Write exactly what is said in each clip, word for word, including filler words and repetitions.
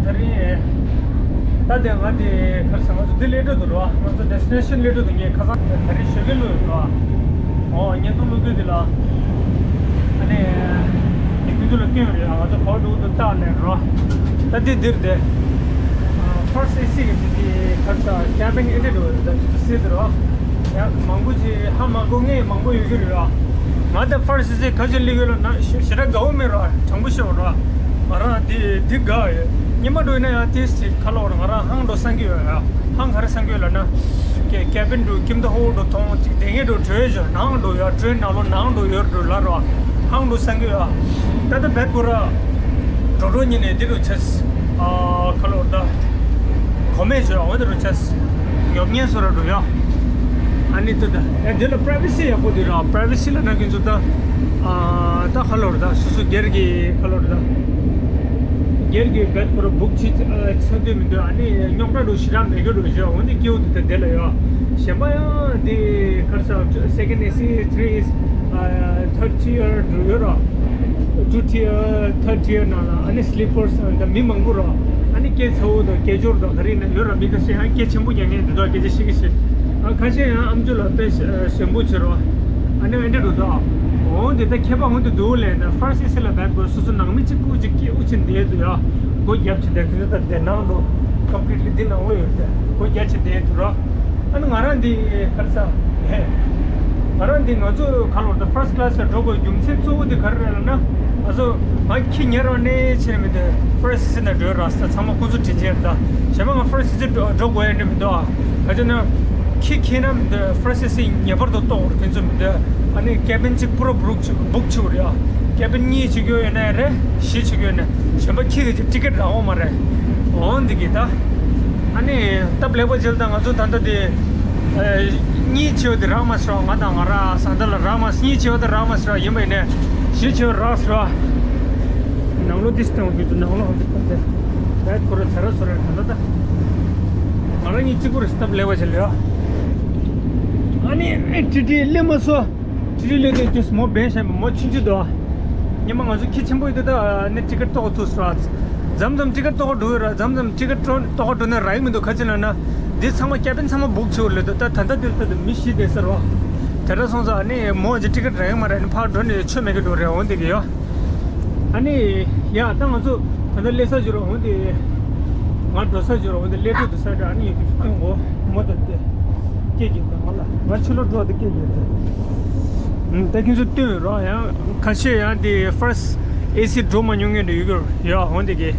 ད་རིང་། ད་དེ་ང་དེ་ག་རེ་ཟེར། ང་ཚོ་འདི་སླེབས་འགྲོ་འདུག་རོ། ང་ཚོ་ཌེ་སི་ཊི་ནེ་ཤན་སླེབས་འགྲོ་འདུག་ངས་ཁ་སང་ད་རིང་ཞོགས་ཀས་བླུགས་ཡོད་རོ། ཨོ་བརྙན་ཐུང་བླུགས་དུས་དེ་ལ། ཨ་ནི། དེ་ཁྱོད་ཚོ་ལ་སྟོན་རེད། ང་ཚོ་ག་པར་འགྲོ་འདུག་བལྟས་ནས་རོ། ད་དེ་འདིར་དེ། ཕར་སི་ཨེ་སི་གི་དེ་ག་རེ་ཟེར། ཀེ་བིན་ཨེ་ཊེན་འགྲོ་ད་དེ་ཚོ་སེ་དེ་རོ། ཡང་མང་པོ་ཅིག་ཧ་མ་གོ་མཁན་མང་པོ་ཡོད་ཀྱི་རེད་རོ། ང་ད་ཕར་སི་ཨེ་སི་ག་ཅིག་སླེབས་ཡོད་ལབ་ན་ཞེ་དྲག་དགའ་བོ་མེད་རོ། དྲང་པོ་བཤད་པ་རོ། ང་རང་འདི་འདི་དགའ་ཡོད། ཉི་མ་འགྲོ་ཡིན་ན་ཡང་ཏིས་ཅིག་ཁ་ལོག་ར་ང་རང་ཧང་འགྲོ་བསམ་གྱི་ཡོད་ཡ། ཧང་ག་རེ་བསམ་གྱི་ཡོད་ལབ་ན། ཀེ་ཀེ་བིན་འགྲོ་ཁྱིམ་ད་ཧོ་འགྲོ་ཐོང་ཅིག་དེ་ངས་འགྲོ་བྲོས་བཞག་ནང་འགྲོ་ཡ། བྲོས་ནང་ལོ་ནང་འགྲོ་ཡོད་འགྲོ་ལ་རོ། ཧང་འགྲོ་བསམ་གྱི་ཡོད་ཡ། ད་ལྟ་བེད་ཁོ་ར་འགྲོ་འགྲོ་ཉིན་ནས་འདི་རུ་ཆས། ཨ་ཁ་ལོག་ད་གོ་མེད་བྱོས་འོ་འདི་རུ་ཆས། ཉོབ་ཉེན་སོ་ར་འགྲོ་ཡ། ཨ་ནི་ཏོ་ད་ཨེ་འདི་ལ་པ་རའི་ཝེ་སི་ཡག་པོ་འདུག་ར། པ་རའི་ཝེ་སི་ལ་ན་ཁྱོད་ཚོ་ད་ཨ་ད་ཁ་ལོར་ད་སོ་སོ་སྒེར་གྱི་ཁ་ལོར་ད་སྒེར་གྱི་བེད་ཁོ་ར་བུག་བྱེད་ཚར་དུས་མི་འདུག་ཨ་ནི་རྙོག་དྲ་འདུག་ཞེ་དྲག་མེད་རྒྱུ་འདུག་ཞེས་འོ་འདི་སྐྱེའུ་འདུག་ད་དེ་ལ་ཡོད། གཞན་པ་ཡང་འདི་ག་རེ་ཟེར། སེ་ཀེན་ཌ་ཨེ་སི། ཐི་རི་ཨེ་སི། ཨ་ཐར་ཊི་ཡར་འགྲོ་ཡོད་ར། ཊུ་ཊི་ཡར་ཐར་ཊི་ཡར་ནང་ལ་ཨ་ནི་སི་ལི་པར་སི་ད་མི་མང་པོ་ར། ཨ་ནི་སྐད་ཚ་བོ་དང་སྐད་སྦྱོར་དང་ག་རེ་ཡིན་ན་ཡོད་ར། མི་ཁ་ཤས་ཡང་སྐད་ཆེན་པོ་རྒྱག་མཁན་འདི་དག་སྐད་ཆ་བཤད་ཀྱི་ཤེས། ཨ་ཁ་ཤས་ཡང་ཨམ་ཅོག་ལ་དཔེ་ཞེ་པོ་བྱེད་རོགས། ཨ་ནི་ཨེ་འདྲ་འགྲོ་དོ། འོ་འདི་ད་ཁྱད་པར་འོ་འདི་འདུག་ལས་ད་ཕར་སི་ཨེ་སི་ལ་བེད་ཁོ་སོ་སོ་ནང་མི་གཅིག་པུ་གཅིག་སྐྱེ་དབུ་ཆེན་བསྡད་འདུག་ཡ། སྒོ་རྒྱབ་བྱས་ད་ཁྱོད་ཚོ་ད་དེ་ནང་འགྲོ། ཀམ་པི་ལི་ཊི་འདི་ནང་ལོགས་ཡོད་དེ་སྒོ་རྒྱབ་བྱས་བསྡད་འདུག་རོགས། ཨ་ནི་ང་རང་འདི་ག་རེ་ཟ། ཧེ། ང་རང་འདི་ང་ཚོ་ཁ་ལོར་ད་ཕར་སི་ཊི་ཀ་ལ་སི་ལ་འགྲོ་དགོས་རྒྱུ་མཚན་གཙོ་བོ་དེ་ག་རེ་རེད་ལབ་ན། ང་ཚོ་ང་ཁྱི་ཉལ་རོགས་གནས་བྱས་ནས་མི་འདུག་ཕར་སི་ཨེ་སི་ནང་འགྲོ་ར་ས་ཚང་མ་ཁོང་ཚོ་དྲིན་ཆེན་རེད་ད། གཞན་པ་ང་ཕར་སི་ཨེ་སི་འགྲོ་འགྲོ་དགོས་ཡ་འདྲ་མི་འདུག་ཨ། ག་ཅི་ན། ཁྱི་ཁྱེར་ན་མི་འདུག་ཕར་སི་ཨེ་སི་ངེས་པར་དུ་གཏོང་དགོས་ཁྱོད་ཚོ་མི་འདུག་ཨ་ནི་ཀེ་བིན་གཅིག་པུ་ར་བུག་བྱེད་བུག་བྱེད་དགོས་རེད་ཨ། ཀེ་བིན་གཉིས་བྱེད་རྒྱུ་ཡོད་ན་རེད། བཞི་བྱེད་རྒྱུ་ཡོད་ན། གཞན་པ་ཁྱི་གི་ཊི་ཀེ་ཊི་རག་འོང་མ་རེད། འོང་འདི་གི་ད། ཨ་ནི་སྟབས་ལེགས་པ་བྱེད་ད་ང་ཚོ་ད་ལྟ་དེ། གཉིས་བྱེད་པ་དེ་རག་མ་སོང་། ང་དང་ང་ར་ས་འདི་ལ་རག་མ་སོང་། གཉིས་བྱེད་པ་དེ་རག་མ་སོང་། ཡིན་པ་ཡིན་ནས་བཞི་བྱེད་པ་རག་སོང་། ནང་ལོགས་ཏིས་བཏང་བ་ཁྱོད་ཚོ་ནང་ལོགས་ཧམ་པ་བཏང་སྟེ། ད་ཁོ་ར་ཚ་ར་སོ་ར་ད་ལྟ་ད། ང་རང་གཉིས་གཅིག་པུ་རེད། སྟབས་ལེགས་པ་བྱེད་ལ་ཡ། ཨ་ནི་ཨེ་ཊི་ཊི་སླེབས་མ་སོང་། ཊི་ཊི་སླེབས་དུས་དུས་མོ་བན་ཤ་མོ་ཆུང་ཆུང་དོ། ཉི་མ་ང་ཚོ་ཁྱི་ཆེན་པོ་ཡོད་དུས་ད་ནི་ཊི་ཀེ་ཊི་གཏོང་ཐུབ་སོང་། མཚམས་མཚམས་ཊི་ཀེ་ཊི་གཏོང་འགྲོ་ཡོད་ར། མཚམས་མཚམས་ཊི་ཀེ་ཊི་གཏོང་གཏོང་འགྲོ་ན་རག་གི་མི་འདུག་ག་ཅི་ལབ་ན། འདི་ཚང་མ་ཀེ་བིན་ཚང་མ་བུག་བྱེད་དགོས་ལབ་འདུག་ད་ད་ལྟ་འདིར་ལྟ་དུས་མི་བཞི་བསྡད་ས་རེད་བ། དེ་འདྲ་སོང་ཙང་ཨ་ནི་མོ་ཅིག་ཊི་ཀེ་ཊི་རག་གི་མ་རེད། ཨ་ནི་ཕར་འགྲོ་ནས་ཆོ་མེད་གི་འགྲོ་རེད། འོང་དེ་གི་ཡོ། ཨ་ནི། ཡ་ད་ང་ཚོ་ད་ལྟ་སླེབས་ས་ཞིག་རོ། འོན་ཏེ། ང་འགྲོ་ས་ཞིག་རོ། འོན་ཏེ་སླེབས་གྲབས་འདུག་ས་འདྲ། ཨ་ནི་ཡོད་ཀྱི་སྟོན་གོ་མོ་ད་ལྟ་སྐད་ཀྱི་ད་ང་ལ་ང་ཕྱི་ལོགས་འགྲོ་ད་སྐད་ཀྱི་ད། ད་ཁྱོད་ཚོ་སྟོན་རོགས། ཡང་ཁ་ཤས་ཡང་དེ་ཕར་སི་ཨེ་སི་འགྲོ་མ་མྱོང་མཁན་འདྲ་ཡོད་ཀྱི་རོ། ཡ་འོན་ཏེ་གི་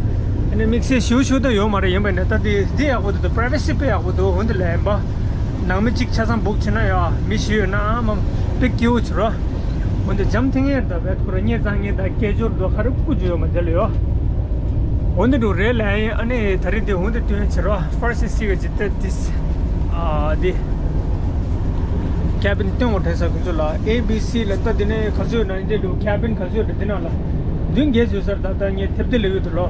ཨ་ནི་དམིགས་བསལ་ཞུ་ཞུ་ད་ཡོད་མ་རེད། ཡིན་པ་ནི་ད་དེ་དེ་ཡག་པོ་འདུག་ད་པ་རའི་ཝེ་སི་དཔེ་ཡག་པོ་འདུག་འོན་ཏེ་ལས་ཡིན་པ། ནང་མི་གཅིག་ཆ་ཚང་བུག་བྱེད་ན་ཡ་མི་བཞི་ཡོད་ན་མ་དཔེ་སྐྱིད་པོ་བྱེད་རོགས། འོན་ཏེ་འཇམ་ཐིང་ངེར་ད་བེད་ཁོ་ར་སྙན་བཟང་ངེར་ད་སྐད་སྦྱོར་དུ་ཧ་རུ་ཀུ་ཅུ་ཡོད་མ་དེ་ལ་ཡོད། འོན་ཏེ་འགྲོ་རེད་ལ་ཡིན། ཨ་ནི་ད་རེས་འདི་འོན་ཏེ་སྟོན་བྱེད་རོགས། ཕར་སི་ཨེ་སི་གི་ཇི་ཏེ་ཏིས་ཨ་འདི་ཀེ་བིན་སྟོན་འོ་དྲན་ས་ཁོ་ཚོ་ལ་ཨེ་བི་སི་ལ་ད་འདི་ནས་ག་ཚོད་ཡོད་ན་འདི་འགྲོ་ཀེ་བིན་ག་ཚོད་ཡོད་འདི་ནང་ལ་མདུན་རྒྱས་ཡོད་སར་ད་ད་ངས་ཐེབས་ཏེ་ལ་ཡོད་དུ་ལོ་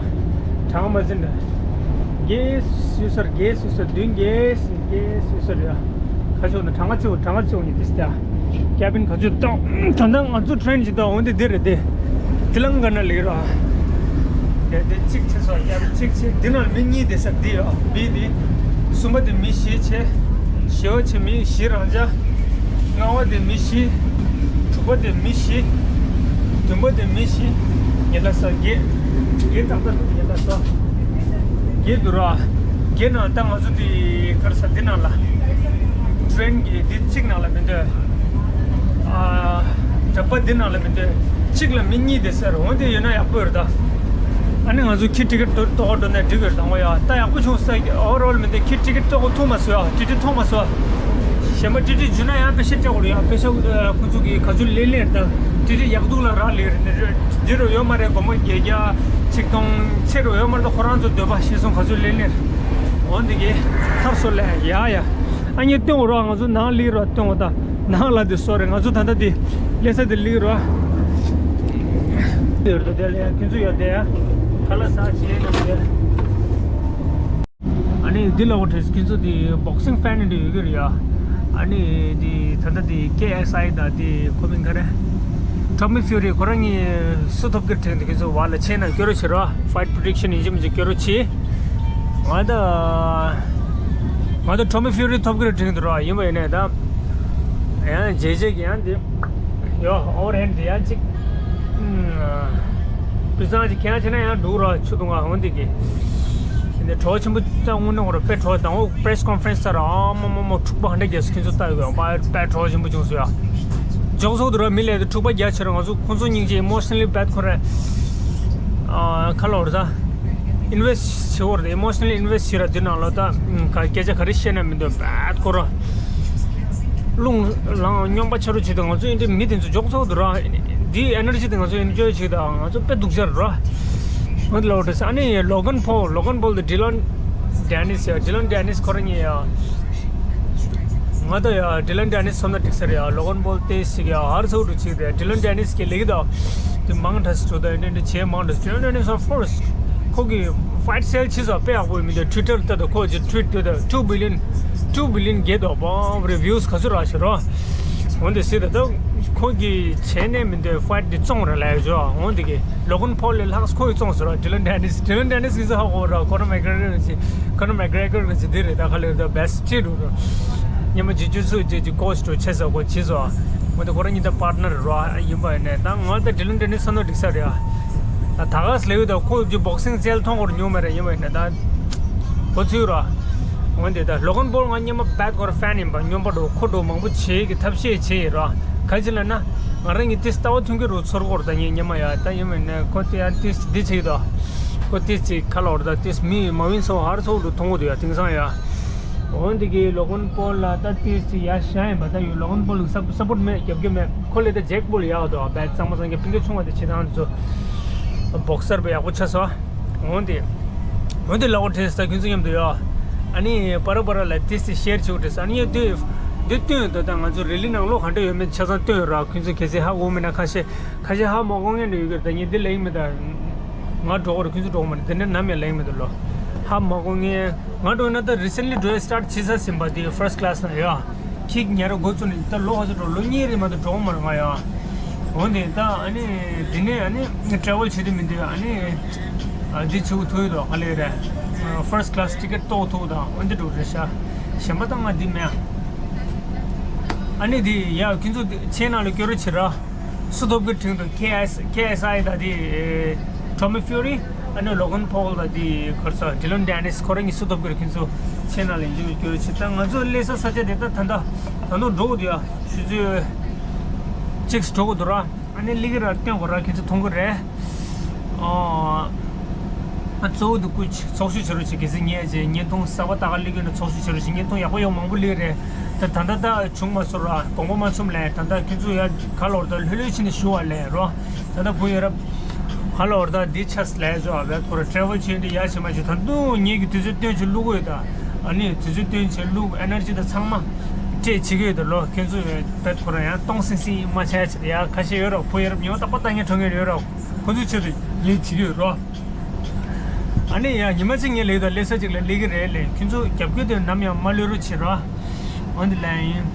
གྲངས་མ་ཟིན་ད་རྒྱས་ཡོད་སར་རྒྱས་ཡོད་སར་མདུན་རྒྱས། ཀེ་སུ་སུ་རེད། ཁ་ཕྱོགས་ན་གྲངས་ཀ་ཚེའུ་གྲངས་ཀ་ཚེའུ་ནི་དེ་སྟེ། ཀེ་བིན་ག་ཚོད་བཏང་། ད་ལྟ་ང་ཚོ་ཊི་རེན་ཅིག་བཏང་འོང་དེ་འདི་རེད་དེ། དེ་ལང་ག་ན་ལེགས་ར། དེ་དེ་གཅིག་ཆེ་སོ་ཀེ་བིན་གཅིག་ཆེ་འདི་ནང་མི་གཉིས་དེ་ས་འདི་ཡོད་བི་དེ། གསུམ་པ་དེ་མི་བཞི་ཆེ། བཞི་པ་ཆེ་མི་བཞི་རང་ཅག་ལྔ་པ་དེ་མི་བཞི། དྲུག་པ་དེ་མི་བཞི། བདུན་པ་དེ་མི་བཞི། ཉི་ལ་ས་བརྒྱད། བརྒྱད་ཏག་ཏག་ཉི་ལ་ས། བརྒྱད་འདུག་ར། བརྒྱད་ནང་ད་ང་ཚོ་འདི་ག་རེ་ཟ་འདི་ནང་ལ། ཊི་རེན་གྱི་འདི་གཅིག་ནང་ལ་མི་འདོད། ཨ། འདྲ་པ་འདི་ནང་ལ་མི་འདོད། གཅིག་ལ་མི་གཉིས་བསྡད་ས་རེད། འོ་འདི་ཡོད་ན་ཡག་པོ་ཡོད་རེད་ད། ཨ་ནི་ང་ཚོ་ཁྱི་ཊི་ཀེ་ཊི་ཏོག་ཏོག་འགྲོ་ནས་འགྲིག་ཡོད་རེད་དང་པོ་ཡ། ད་ཡག་པོ་བྱུང་ས་ཨོ་ཝར་ཨོལ་མི་འདོད། ཁྱི་ཊི་ཀེ་ཊི་ཏོག་ཐུག་མ་སོང་ཡ། ཊི་ཊི་མཐོང་མ་སོང་ཡ། གཞན་པ་ཊི་ཊི་འཇུ་ན་ཡང་པེ་ཤ་སྤྲད་དགོས་རེད་ཡ། པེ་ཤ་ཁོ་ཚོ་གི་ག་ཚོད་ལེན་ལེན་རེད་ད། ཊི་ཊི་ཡག་སྡུག་ལ་རག་ལས་རེད། འདི་རུ་ཡོད་མ་རེད། སྒོར་མོ་བརྒྱད་བརྒྱ་ཆིག་སྟོང་ཚེ་རུ་ཡོད་མ་རེད། ཁོ་རང་ཚོ་འདོད་པ་ཤེས་སོང་ག་ཚོད་ལེན་ལེན། འོ་འདི་གི་ཐར་སོ་ལས་ཡ་ཡ། ཨ་ནི་སྟོན་འོ་རོགས། ང་ཚོ་ནང་ལི་རོགས་སྟོན་འོ་ད། ནང་ལ་འདི་སོ་རེད། ང་ཚོ་ད་ལྟ་འདི་ལས་ས་འདི་ལི་རོགས། ཡོད་རེད་དེ་ལས་ཁྱོད་ཚོ་ཡོད་དེ་ཡ། ཁ་ལག་ཟ་བྱེད་ནམ་དེ། ཨ་ནི་འདི་ལ་འོ་དྲེས་ཁྱོད་ཚོ་འདི་བོག་སིང་ཕེན་འདི་ཡོད་ཀྱི་རེད་ཡ། ཨ་ནི་འདི་ད་ལྟ་འདི་ཀེ་ཨེས་ཨའི་དང་འདི་ཁོ་མིང་ག་རེ། ཊོ་མི་ཕིའུ་རི་ཁོ་རང་གཉིས་སུ་ཐོབ་ཀྱི་དྲན་འདུག་ཁྱོད་ཚོ་བ་ལ་ཆེ་ན་སྐྱོ་རོ་བྱེད་རོགས། ཕའིཊ་པྲི་ཌིག་ཤན་ཡིན་གཅིག་མིན་གཅིག་སྐྱོ་རོ་བྱེད། ང་ད་ང་ད་ཊོ་མི་ཕིའུ་རི་ཐོབ་ཀྱི་རེད་དྲན་འདུག་ར། ཡིན་པ་ཡིན་ནའི་ད་ཡང་རྗེས་རྗེས་ཀྱི་ཡང་འདི་ཡོ་ཨོ་བར་ཧེན་འདི་ཡང་ཅིག་སྤུས་གཙང་ཅིག་ཁྱེད་རང་བྱས་ན་ཡང་འདུག་ར། ཆུ་དུང་ང་འོང་འདི་གི་འདི་གྲོགས་ཆེན་པོ་ད་དངོས་གནས་ཁོ་ར་དཔེ་གྲོགས་དང་འོ་པེ་རེ་སི་ཀོན་ཕ་རེན་སི་ལྟར་ཨ་མ་མ་མ་འཁྲུག་པ་ཧ་འདྲ་རྒྱས་སུ་ཁྱེད་ཚོ་ལྟ་ཡོད་པ་དཔེ་གྲོགས་ཆེན་པོ་བྱུང་སོང་ཡ། འཇོག་ཚོགས་འདུག་ར། མི་ལས་དེ་འཁྲུག་པ་རྒྱ་ཆེ་ར། ང་ཚོ་ཁོང་ཚོ་སྙིང་རྗེ་ཨི་མོ་ཤི་ནལ་ལི་བེད་ཁོ་ར་ཨ་ཁ་ལོ་ར་ད་ཨིན་ཝེ་སི་ཊི་བྱེད་འོར་དེ་ཨི་མོ་ཤི་ནལ་ལི་ཨིན་ཝེ་སི་ཊི་བྱེད་ར། དེ་ནང་ལ་ད་ག་སྐད་ཆ་ག་རེ་བཤད་ན་མི་འདོད་བེད་ཁོ་ར་རླུང་ལངས་སྨྱོན་པ་ཆ་རུ་བྱེད་དུས་ང་ཚོ་ཨིན་དྲི་མི་དེ་ཚོ་འཇོག་ཚོགས་འདུག་ར། དེའི་ཨེ་ནར་ཇི་དེ་ང་ཚོ་ཨེན་ཇོ་ཡི་བྱེད་དུས་ང་ཚོ་དཔེ་སྡུག་ཅག་ར། ང་ཚོ་ལོ་ཏེ་ཨ་ནི་ལོ་གན་པོལ་ལོ་གན་པོལ་དེ་ཌི་ལན་ཌེ་ནིས་ཡ། ཌི་ལན་ཌེ་ནིས་ཁོ་ར་གཉིས་ཡ། ང་ད་ཡ་ཌི་ལན་ཌེ་ནིས་ཚོ་ན་འགྲིག་ས་རེད་ཡ། ལོ་གན་པོལ་ཏེ་ཞིག་ཡ་ཧར་ཚོ་རུ་ཅིག་རེད། ཌི་ལན་ཌེ་ནིས་ཀྱི་ལེགས་ད་དེ་མང་དྲགས་སུ་ད་ཨེ་འདྲ་བྱས་མང་དྲགས། ཌི་ལན་ཌེ་ནིས་ཨོཕ་ཀོར་སི་ཁོ་གི་ཕའིཊ་སེལ་བྱེད་ས་དཔེ་ཡག་པོ་མི་འདུག་ཊུ་ཝི་ཊར་ལྟ་ད་ཁོ་ཅིག་ཊུ་ཝིཊ་ལྟ་ད་ཊུ་བི་ལི་ཡོན་ཊུ་བི་ལི་ཡོན་བརྒྱད་དོ་པ་རེ་བིའུ་སི་ག་ཚོད་རག་ཤི་རོ། འོན་ཏེ་སྲིད་ད་ད་ཁོ་གི་བྱས་ནས་མི་འདུག་ཕའིཊ་འདི་བཙོང་ར་ལས་བྱོ། འོན་ཏེ་གི་ལོ་གན་པོལ་ལས་ལྷག་ཁོ་ཡི་བཙོང་ཟེར་ར། ཌི་ལན་ཌེ་ནིས་ཌི་ལན་ཌེ་ནིས་གི་ཟ་ཧ་གོ་ར། ཀོ་ནར་མེག་གྷི་རེ་གྷར་གི་ཀོ་ནར་མེག་གྷི་རེ་གྷར་གི་འདི་རེད། ད་ཁ་ལས་ད་བེ་སི་ཊི་འགྲོ་ར། ཉི་མ་ཇི་ཇུ་ཚུ་ཅེས་ཀྱི་ཀོ་ཆི་འགྲོ་བྱས་ས་གོ་བྱས་སོ། འོན་ཏེ་ཁོ་རང་གཉིས་ད་པར་ཊི་ནར་ར་ཡིན་པ་ཡིན་ནས་ད་ང་ད་ཌི་ལན་ཌེ་ནིས་ས་ནོ་འགྲིག་ས་རེད་ཨ། ད་ག་སི་ལེ་བི་ད་ཁོ་ཀྱི་བོག་སིང་རྩལ་མཐོང་གོ་ར་མྱོང་མེད་ར། ཡིན་པ་ཡིན་ནས་ད་གོ་ཚུལ་ར། འོན་ཏེ་ད་ལོ་གན་པོལ་ང་སྙེ་མ་བེད་ཀོར་ཕེན་ཡིན་པ། སྨྱོན་པ་འགྲོ་ཁོ་འགྲོ་མང་པོ་བྱེད་ཀྱི་ཐབས་ཤེས་བྱེད་ཡིན་ར། ག་ཅི་ལ་ན་ང་རང་གི་ཏིས་ལྟ་བ་མཐུན་གྱི་རུ་ཚོར་གོ་ར། ད་ངས་སྙེ་མ་ཡ་ད་ཡིན་མིན་ནས་ཁོ་ཏི་ཡ་ཏིས་འདི་བྱེད་ཀྱི་ད་ཁོ་ཏིས་ཅིག་ཁ་ལོར་ད་ཏིས་མི་མ་བིན་སོ་ཧར་ཚོགས་འགྲོ་མཐོང་གོ་འདུག་ཡ་དེང་སང་ཡ། འོན་ཏེ་གི་ལོ་གན་པོལ་ལ་ད་ཏིས་ཅིག་ཡ་ཤ་ཡིན་པ། ད་ཡོད་ལོ་གན་པོལ་ལ་སབ་སབ་པོར་མེད་རྒྱབ་རྒྱབ་མེད། ཁོ་ལས་ད་ཇེག་པོལ་ཡག་འདུག་བེད་གཙང་མ་གཙང་རྒྱབ་ཕིང་གི་ཆུང་བ་དེ་བྱེད་སྟངས་དེ་ཚོ་བོག་སར་བས་ཡག་པོ་ཆགས་སོ། འོན་ཏེ། འོན་ཏེ་ལ་འོ་དྲན་སོང་ཁྱོད་ཚོ་མཉམ་དུ་ཡོད། ཨ་ནི་པ་ར་པ་ར་ལ་ཏིས་ཏི་ཤེར་བྱེད་དགོས་དྲན་སོང་། ཨ་ནི་ཡོད་དུས་འདི་སྟོན་ད་ལྟ་ང་ཚོ་རི་ལི་ནང་ལོགས་ག་འདྲ་ཡོད་མེད་ཆ་ཚང་སྟོན་ཡོད་ར། ཁྱོད་ཚོ་གལ་སྲིད་ཧ་གོ་མེད་ན་ཁ་ཤས་ཁ་ཤས་ཧ་མ་གོ་མཁན་འདྲ་ཡོད་གི། ད་ངས་འདི་ལེགས་མེད་ད། ང་འགྲོ་གི་རེད། ཁྱོད་ཚོ་འགྲོ་གི་མ་རེད། འདི་འདྲ་ནམ་ཡང་ལེགས་མེད་ད་ལོ། ཧ་མ་གོ་མཁན་ང་འགྲོ་ན་ད་རི་སེན་ལི་འགྲོ་ཡ་སི་ཊར་བྱེད་ས་ཟིན་པ་དེ་ཕར་སི་ཊི་ཀ་ལ་སི་ན་ཡོད། ཁྱེད་ཉེ་ར་འགོ་བཙུགས་ནས་ད་ལོ་ག་ཚོད་འགྲོ། ལོ་གཉིས་རེད་མ་གཏོགས་འགྲོ་མ་རེད་ང་ཡང་། འོ་ནས་ད་ཨ་ནི་འདི་ནས་ཨ་ནི་ཊེ་རེ་ཝལ་བྱེད་དུས་མི་འདུག་ཨ་ནི་ཨ་འདི་བྱེད་དགོས་ཐུག་ཡོད་དོ། ག་ལེ་རེད། ཕར་སི་ཊི་ཀ་ལ་སི་ཊི་ཀེ་ཊི་གཏོང་ཐུབ་དང་འོ་འདི་འགྲོ་རེད་ཤག་གཞན་པ་ད་ང་འདི་མེད། ཨ་ནི་འདི་ཡ་ཁྱོད་ཚོ་འདི་ཆེ་ནང་ལ་སྐྱོ་རོགས་བྱེད་ར། སུ་ཐོབ་གི་དྲིན་དུ་ཁེ་ཨེ་སི་ཁེ་ཨེ་སི་ཨའི་ད་དེ་ཊོ་མི་ཕིའུ་རི་ཨ་ནི་ལོ་གན་པོལ་ད་དེ་གར་ས་ཌི་ལན་ཌེ་ནིས་ཁོ་རང་གཉིས་སུ་ཐོབ་གི་རེད། ཁྱོད་ཚོ་ཆེ་ནང་ལ་ཡིན་རྒྱུ་སྐྱོ་རོགས་བྱེད། ད་ང་ཚོ་སླེབས་ས་ས་ཆ་དེ་ད་ད་ད་ད་ནོ་འགྲོ་གི་འདུག་ཡ། ཆུ་ཚོད་གཅིག་འགྲོ་གི་འདུག་ར། ཨ་ནི་ལི་གི་ར་སྟོན་གོ་ར། ཁྱེད་ཚོ་མཐོང་གི་རེད། ཨ་གཙོ་བོ་འདི་ཀུ་ཅི་ཚོགས་ཞུགས་བྱེད་རོགས་བྱེད། གལ་སྲིད་ངས་བྱས་བརྙན་ཐུང་གསར་པ་ལྟ་ག་སླེབས་ཀྱི་ཡོད་ན་ཚོགས་ཞུགས་བྱེད་རོགས་བྱེད། བརྙན་ཐུང་ཡག་པོ་ཡོད་མང་པོ་སླེབས་རེད། ད་ད་ལྟ་ད་བྱུང་མ་སོང་ར། དགོངས་པ་མ་ཚོམས་ལས། ད་ལྟ་ཁྱོད་ཚོ་ཡ་ག་ལོར་ད་ལྷོད་ལྷོད་བྱས་ནས་བཞུགས་པ་ལས་རོ། ད་ལྟ་བུ་ཡོད་ར། ག་ལོར་ད་འདི་ཆགས་ལས་བཟོ་ཨ་བས་ཁོ་ར་ཊེ་རེ་ཝལ་བྱས་འདི་ཡ་བྱེད་མ་བྱེད། ད་དུང་ངེད་ཀྱི་དུས་ཚོད་སྟོན་བྱེད་བླུག་གི་ཡོད་ད། ཨ་ནི་དུས་ཚོད་སྟོན་བྱེད་བླུག་ཨེ་ནར་ཇི་ད་ཚང་མ་སྤྲད་བྱེད་ཀྱི་ཡོད་ད་ལོ། ཁྱོད་ཚོ་ཡ་བས་ཁོ་ར་ཡང་གཏོང་སིང་སིང་མ་བྱས་བྱེད་ཡ་ཁ་ཤས་ཡོད་ར། བུ་ཡོད་ར། ཉི་མ་རྟག་པར་ལྟ་མཁན་འཕྲོད་མཁན་ཡོད་ར། ཁོ་ཚོའི་ཆེད་དུ་ངས་བྱེད་ཀྱི་ཡོད་རོ། ཨ་ནི་ཡ་ཉི་མ་གཅིག་ངས་ལེགས་དང་སླེབས་ས་གཅིག་ལ་སླེབས་ཀྱི་རེད་ལས། ཁྱོད་ཚོ་རྒྱབ་སྐྱོར་དེ་ནམ་ཡང་མ་ལུས་རོགས་བྱེད་རོ། འོན་ཏེ་ལན་ཡིན།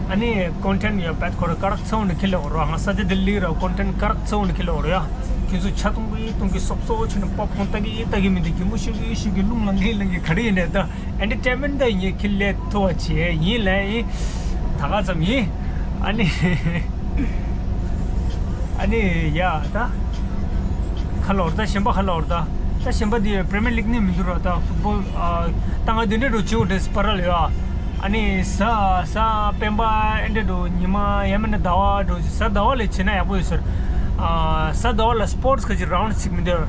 ཨ་ནི་ཀོན་ཊེན་ཡོད་པད་ཁོ་ར་ཀ་རག་ཚ་བོ་ནི་ཁྱེར་ལེ་འོ་རོ། ང་ས་ཆ་དེ་སླེབས་ར་ཀོན་ཊེན་ཀ་རག་ཚ་བོ་ནི་ཁྱེར་ལེ་འོ་རོ། ཁྱོད་ཚོ་ཆ་གཏོང་གི་གཏོང་གི་སོབ་སོབ་བྱས་ནས་པོབ་ཁོན་ལྟ་གི་ལྟ་གི་མི་འདུག་གད་མོ་ཤོར་གི་ཤོར་གི་རླུང་ལངས་གི་ལངས་གི་ག་རེ་ཡིན་ནས་ད། ཨེན་ཊར་ཊེན་མེན་ཊི་ད་ཡིན་ཁྱེར་ལས་ཐུ་བ་བྱེད་ཡིན་ལས་ཡིན། ད་ག་ཙམ་ཡིན། ཨ་ནི་ཨ་ནི་ཡ་ད་ཁ་ལོར་ད་གཞན་པ་ཁ་ལོར་ད་ད་གཞན་པ་འདི་པྲི་མི་ཡར་ལིག་ནི་མི་འདུག་ར། ད་ཕུཊ་བོལ་ཨ་ད་ང་འདི་འདྲ་འགྲོ་བྱེད་འོ་འདྲེས་པ་ར་ལ་ཡ། ཨ་ནི་གཟའ་གཟའ་སྤེན་པ་ཨེ་འདྲ་འགྲོ་ཉི་མ་ཡ་མིན་ན་ཟླ་བ་འགྲོ་གཟའ་ཟླ་བ་ལས་བྱེད་ན་ཡག་པོ་ཡོད་ཟེར། ཨ་གཟའ་ཟླ་བ་ལ་སི་པོར་ཊི་སི་ག་ཅིག་རའུན་ཌི་ཅིག་མི་འདུག་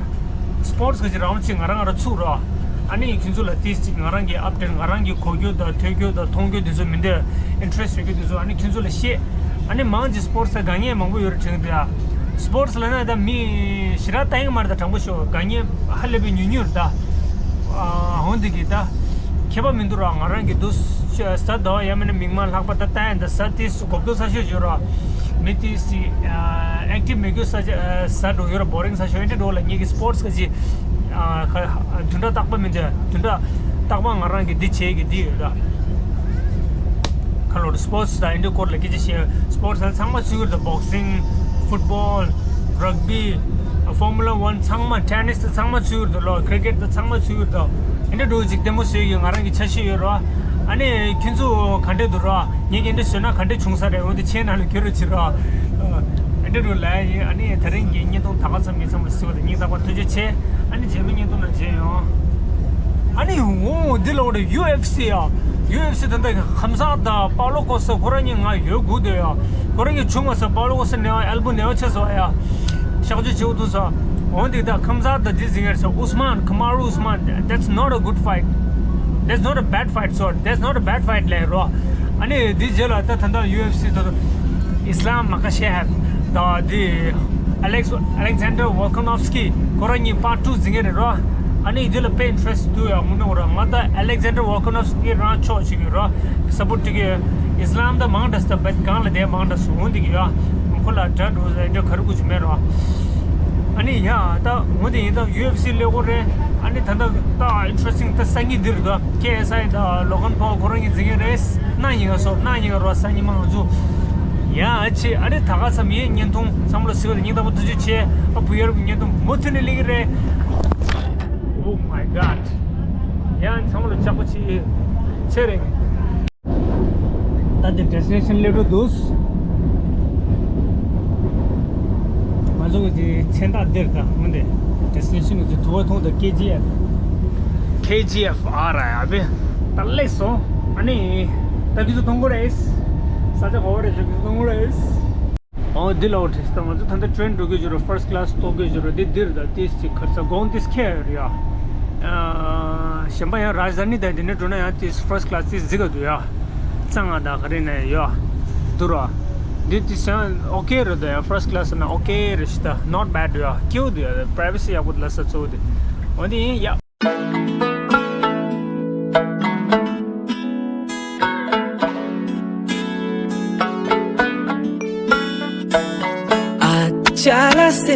སི་པོར་ཊི་སི་ག་ཅིག་རའུན་ཌི་ཅིག་ང་རང་ང་རང་ཚུགས་རོགས། ཨ་ནི་ཁྱོད་ཚོ་ལ་ཏིས་ཅིག་ང་རང་གི་ཨབ་ཌེཊ་ང་རང་གི་གོ་རྒྱུ་དང་ཐོས་རྒྱུ་དང་མཐོང་རྒྱུ་དེ་ཚོ་མི་འདུག་ཨིན་ཊི་རེ་སི་ཊི་ཡོད་རྒྱུ་དེ་ཚོ་ཨ་ནི་ཁྱོད་ཚོ་ལ་བཤད། ཨ་ནི་མང་ཆེ་སི་པོར་ཊི་སི་ལ་དགའ་ཉེ་མང་པོ་ཡོད་རེད་དྲན་གི་འདུག་ཡ། སི་པོར་ཊི་སི་ལ་ན་ད་མི་ཞེ་དྲག་ལྟ་ཡིན་མ་རེད། ད་དྲང་པོ་ཤོད་དགའ་ཉེ་ཧ་ལས་པའི་ཉུང་ཉུང་རེད་ད། ཨ་འོན་ཏེ་གི་ད་ཁྱད་པར་མི་འདུག་ར། ང་རང་གི་འདུག་གཟའ་ཟླ་བ་ཡ་མིན་ན་མིག་དམར་ལྷག་པ་ད་ལྟ་ཡ་འདི་གཟའ་ཏིས་གོ་བསྡུར་ས་ཤོད་བརྗོད་ར། མི་ཏིས་ཨེག་ཊིབ་མེད་རྒྱུ་ས་གཟའ་འགྲོ་ཡོད་ར། བོ་རིང་ས་ཤོད་ཨེ་འདྲ་འགྲོ་ལ་ངེད་ཀྱི་སི་པོར་ཊི་སི་ག་ཅིག་ཨ་ཁ་བདུན་ཕྲག་རྟག་པ་མི་འདྲ་བདུན་ཕྲག་རྟག་པ་ང་རང་གི་འདི་བྱེད་ཀྱི་འདི་ཡོད་ར། ཁ་ལོར་སི་པོར་ཊི་སི་དང་ཨེ་འདྲ་སྐོར་ལ་སྐད་ཆ་བཤད། སི་པོར་ཊི་སི་ཚང་མ་ཚུད་ཀྱི་རེད། ད་བོག་སིང་། ཕུཊ་བོལ། རག་བི། Formula One ཚང་མ། Tennis དང་ཚང་མ་ཚུད་ཡོད་རེད་རོ། Cricket དང་ཚང་མ་ཚུད་ཡོད་རེད། ཨེ་འདྲ་འགྲོ་ཅིག་ལྟད་མོ་བཟོས་ཡོད། ང་རང་གི་འཆར་གཞི་ཡོད་རོ། ཨ་ནི་ཁྱེད་ཚོ་ག་འདྲ་འདུག་རོ། ངས་ཀྱི་འདི་བཟོས་ན་ག་འདྲ་བྱུང་ས་རེད། འོ་དེ་ཁྱེད་རྣམས་ལ་བསྐྱུར་རོགས་བྱེད་རོགས། ཨ་འདྲ་རུ་ལ་ཡིན། ཨ་ནི་དེ་རིང་གི་བརྙན་ཐུང་ད་ག་ཙམ་ཡིན། ཚང་མ་ལ་གཟིགས་པ་དང་སྙིང་ཐག་པ་ཐུགས་རྗེ་ཆེ། ཨ་ནི་རྗེས་མའི་བརྙན་ཐུང་ནང་མཇལ་ཡོང་། ཨ་ནི་འོ་འདི་ལ་འོ་རེད། ཡུ་ཨེཕ་སི་ཡ། ཡུ་ཨེཕ་སི་ད་ལྟ་ཁམས་བཟང་དང་པའོ་ལོ་ཀོ་སྟ་ཁོ་རང་གཉིས་ང་ཡོད་དགོས་འདོད་ཡ། ཁོ་རང་གཉིས་བྱུང་མ་སོང་། པའོ་ལོ་ཀོ་སྟ་ནད་པ་ཨེལ་བོ་ནད་པ་ཆགས་སོང་ཡ། གཤག་བཅོས་བྱེད་དགོས་འདུག་ས། འོ་འདི་ད་ཁམས་བཟང་དང་འདི་ཟིན་ཡར་ས་ཨུས་མཱན། ཁ་མ་རུ་ཨུས་མཱན། That's not a good fight. That's not a bad fight, sir. That's not a bad fight ལབ་རོ། ཨ་ནི་འདི་རྗེས་ལ་ད་ད་ལྟ་ཡུ་ཨེཕ་སི་ད་ད་ཨིས་ལམ་མ་ཁ་ཤེ་ཧབ་ད་འདི་ཨ་ལེག་ཨ་ལེག་ཛན་ཌར་ཝོལ་ཀ་ནོབ་སི་ཀི་ཁོ་རང་གཉིས་པར་ཊུ་ཟིན་ཡར་རོ། ཨ་ནི་འདི་ལ་དཔེ་ཨིན་ཊ་རེ་སི་ཊི་འདུག་ཡ། དངོས་གནས་ཁོ་རང་ང་ད་ཨ་ལེག་ཛན་ཌར་ཝོལ་ཀ་ནོབ་སི་ཀི་རང་ཕྱོགས་ཅིག་ཡོད་རོ། སཔོར་ཊི་གི་ཨིས་ལམ་ད་མང་དྲགས་ད་བེད་གང་ལ་དེ་མང་དྲགས་སུ་འོང་འདི་གི་ཡ། ཁོ་ལ་དགྲ་འགྲོ་ཟེར་འདྲ་ག་རེ་དགོས་ཀྱི་མེད་རོ། ཨ་ནི་ཡ་ད་འོ་དེ་ཡིན་ད་ཡུ་ཨེཕ་སི་ལས་ཁོ་རེད། ཨ་ནི་ད་ད་ད་ཨིན་ཊ་རེ་སི་ཊིང་ད་སང་ཉིན་འདིར་ད་ཁེ་ཨེས་ཨའི་ད་ལོ་གན་པོལ་ཁོ་རང་གཉིས་འཛིང་གི་རེད། གནངས་ཉིན་ག་སོ་གནངས་ཉིན་ག་རོ། སང་ཉིན་མ་ང་ཚོ་ཡ་ཨ་ཆེ། ཨ་ནི་ད་ག་ཙམ་ཡིན། བརྙན་ཐུང་ཚང་མ་ལ་གཟིགས་པ་དང་སྙིང་ཐག་པ་ཐུགས་རྗེ་ཆེ། ཨ་བུ་ཡར་བརྙན་ཐུང་མུ་མཐུད་ནས་སླེབས་ཀྱི་རེད། Oh my god. ཡ་ཚང་མ་ལ་ལྕགས་པོ་ཆེ་ཚེ་རིང་། ད་འདི་ཌེ་སི་ཊི་ནེ་ཤན་སླེབས་འགྲོ་འདུག་ང་ཚོ་གི་འདི་མཚན་རྟགས་འདིར་ད་འོན་ཏེ་ཌེ་སི་ཊི་ནེ་ཤན་གི་དུ་བ་མཐོང་དང་། ཀེ་ཇི་ཨེཕ། ཀེ་ཇི་ཨེཕ་ཨ་ར་ཡ་བེ། ད་སླེབས་སོང་། ཨ་ནི་ད་འདི་ཚོ་མཐོང་གི་རེད། ས་ཆ་ག་བ་རེད་ཟེར་འདི་ཚོ་མཐོང་གི་རེད། ཨོ་འདི་ལ་འོ་དྲིས་ད་ང་ཚོ་ད་ལྟ་ཊེན་འགྲོ་གི་ཡོད་རེད། ཕར་སི་ཀ་ལ་སི་གཏོང་གི་ཡོད་རེད། འདི་འདིར་ད་ཏིས་ཅིག་ཁར་ས་དགོང་ཏིས་ཁེལ་ཡོད་རེད་ཡ། ཨ་གཞན་པ་ཡང་རཱཇ་དྷཱ་ནི་དང་འདི་ནས་འགྲོ་ན་ཡང་ཏིས་ཕར་སི་ཀ་ལ་སི་ཏིས་གཟིགས་ག་འདུག་ཡ། གཙང་ང་དང་ག་རེ་ན་ཡོད་འདུག་ར། འདི་ཏིས་ཡང་ཨོ་ཀེ་རེད་འདུག་ཡ། ཕར་སི་ཀ་ལ་སི་ན་ཨོ་ཀེ་རེད་ཤི་ད། ནོཊ་བེཌ་འདུག་ཡ། སྐྱིད་པོ་འདུག་ཡ། པ་རའི་ཝེ་སི་ཡག་པོ་འདུག་ལ་ས་གཙོ་བོ་དེ། འོ་དེ་ཡིན་ཡ།